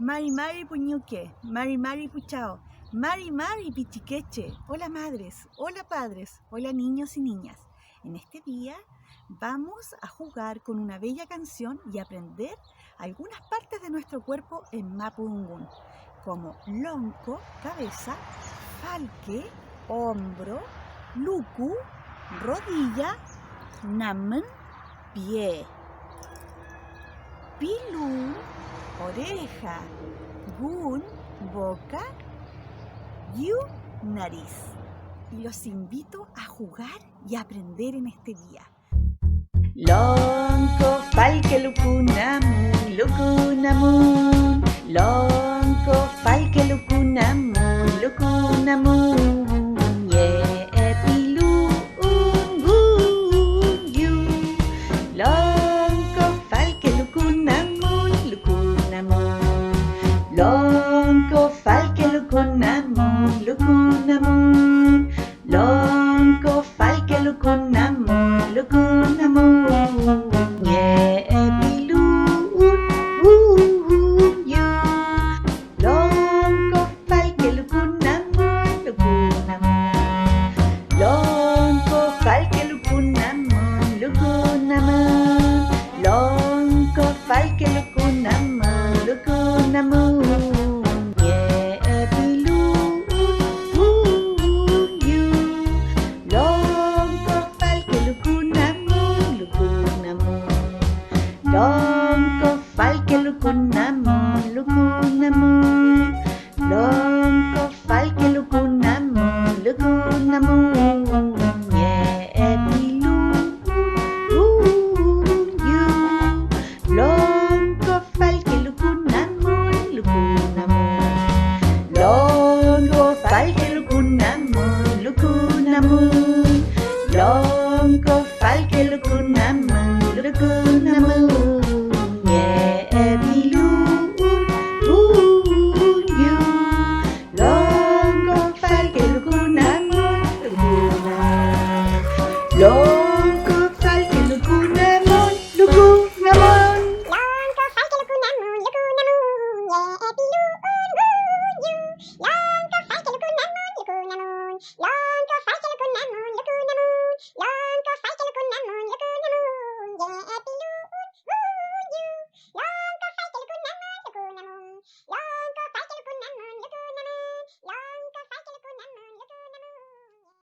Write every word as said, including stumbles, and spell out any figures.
Mari mari pu ñuke, mari mari pu chaw, mari mari pichikeche. Hola madres, hola padres, hola niños y niñas. En este día vamos a jugar con una bella canción y aprender algunas partes de nuestro cuerpo en mapudungun, como lonko, cabeza, falke, hombro, luku, rodilla, namün, pie, pilun, oreja, gun, boca, yu, nariz. Y los invito a jugar y aprender en este día. Lonko falke luku namun, luku namun. Lonko falke luku namun, luku namun. Ye e pilun gun yu. Lonko falke luku namun, luku namun. Lonko